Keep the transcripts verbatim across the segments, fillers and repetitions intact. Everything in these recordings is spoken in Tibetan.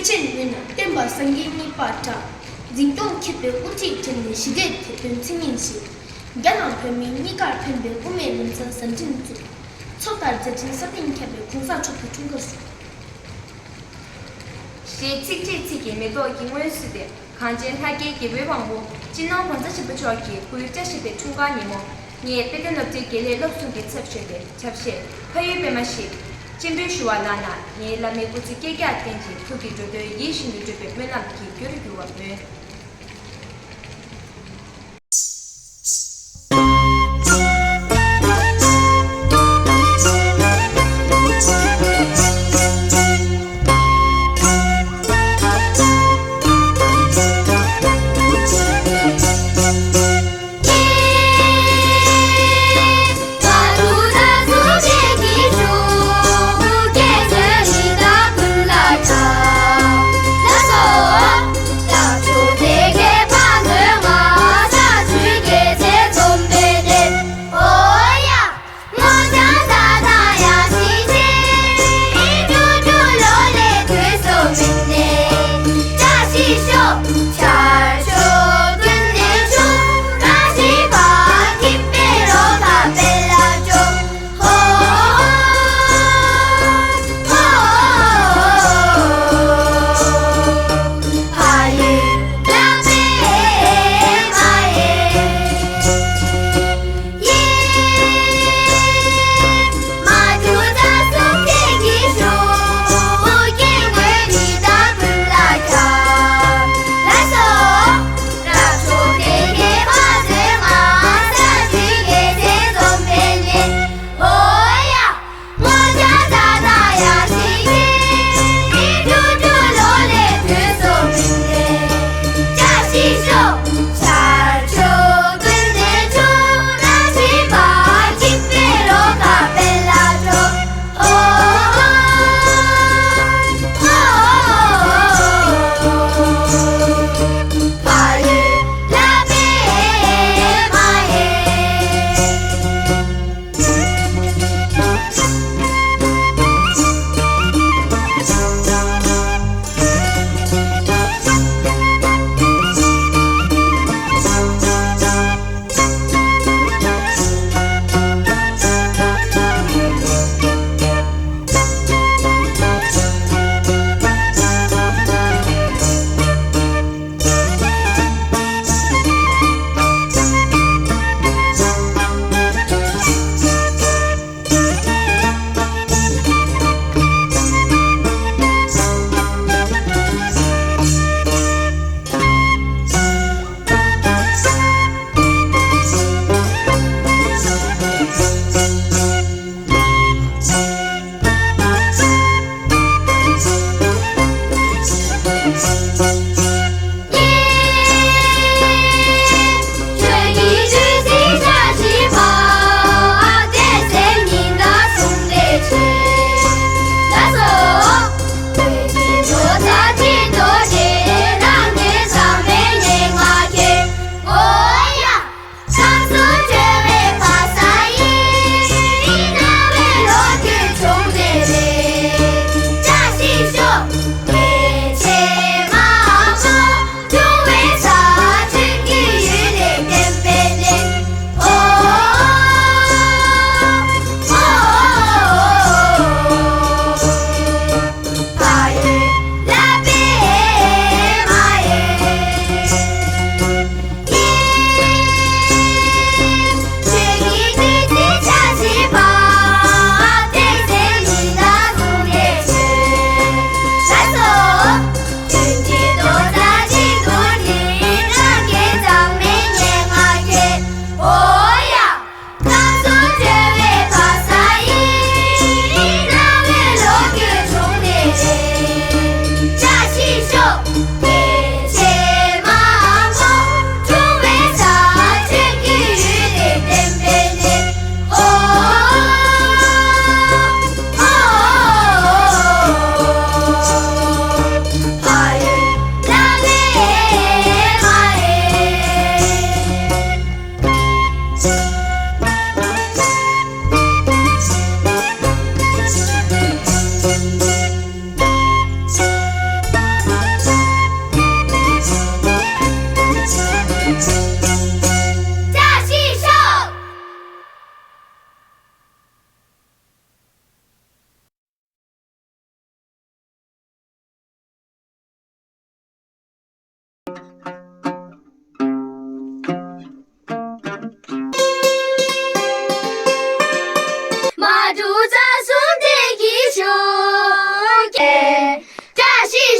ཆེན་མུན་ནག་བསྟན་པ་སངས་རྒྱས་གཉིས་པ་གྲགས། འཛིན་སྐྱོང་མཁས་པའི་དབུ་ཁྲིད་བྱས་ནས་ཞི་བདེའི་དེད་དཔོན་མཚན་སྙན་ཞིག། རྒྱ་ནག་བོད་མི་གཉིས་ཀར་ཕན་པའི་དབུ་མའི་ལམ་སྲོལ་གསར་འཛིན་བཙུགས། མཚོ་ལྟར་མཛད་འཕྲིན་སྲ་བརྟན་ཁྱབ་པའི་གོང་ས་མཆོག་གི་འཁྲུངས་སྐར་བཞུགས། ཞེས་ཚིགས་བཅད་ཚིག་གི་མེ་ཏོག་གི་སྔོན་བསུས་ཏེ། གངས་ཅན་ལྷ་སྐལ་རྒྱལ་པོའི་དབང་པོ། སྤྱི་ནོར་༸གོང་ས་ཆེན་པོ་མཆོག་གི་སྐུའི་བཀྲ་ཤིས་པའི་འཁྲུངས་སྐར་ཉིན་མོ། ངས་དཔེ་སྟོན་སློབ་གྲྭའི་དགེ་ལས་སློབ་ཟུང་གི་ཚབ་ཞུས་ཏེ་ཆབ་བཤད་ཕ་ཡུལ་པད་མ་ཞིག་སྤྱན་འབུལ་ཞུ་བ་ལགས་ན། ངའི་བླ་མའི་སྐུ་ཚེ་བསྐལ་བརྒྱར་བརྟན་ཅིང་ཐུགས་ཀྱི་འགྲོ་དོན་ཡིད་བཞིན་དུ་འགྲུབ་པའི་སྨོན་ལམ་གྱི་རྒྱུར་འགྱུར་བར་སྨོན།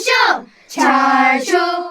ཤོག་ཆར་ཤོག